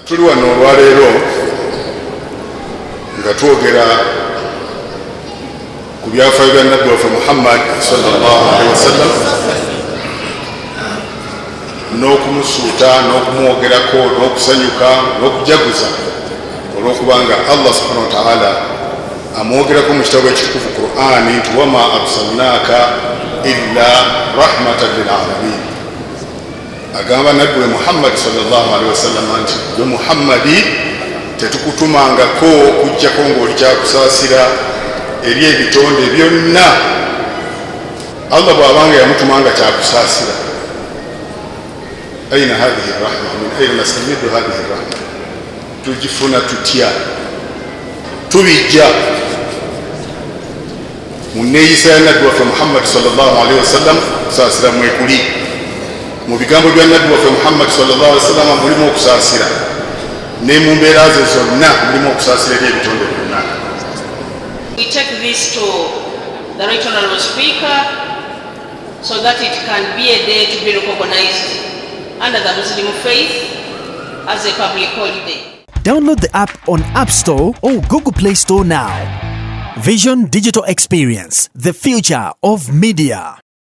Tuli wano olwaleero nga twogera ku byafaayo bya Nabbi waffe Muhammad sallallahu alaihi wasallam, n'okumusuuta, n'okumwogerako, n'okusanyuka, n'okujaguza olw'okubanga Allah subhanahu wa taala amwogerako mu kitabo ekitukuvu Qur'ani nti wama arsalnaka illa rahmatan lilalamin. Agamba Nabbi we Muhammadi sallallahu alaihi wasallam nti gwe Muhammadi, tetukutumangako okujjako ng'oli kyakusaasira eri ebitonde byonna. Allah bw'abanga yamutumanga kyakusaasira, aina hadhihi rahma? Min aina nastamidu hadhihi rahma? Tugifuna tutya? Tubijja mu neeyisa ya Nabbi waffe Muhammadi sallallahu alaihi wasallam. Kusaasira mwekuli mu bigambo bya Nabbi waffe Muhammadi sallallahu alaihi wasallam, mulimu okusaasira, ne mu mbeera ze zonna mulimu okusaasira eri ebitonde byonna. We take this to the Right Honorable Speaker so that it can be a day to be recognized under the Muslim faith as a public holiday. Download the app on App Store or Google Play Store now. Vision Digital Experience, the future of media.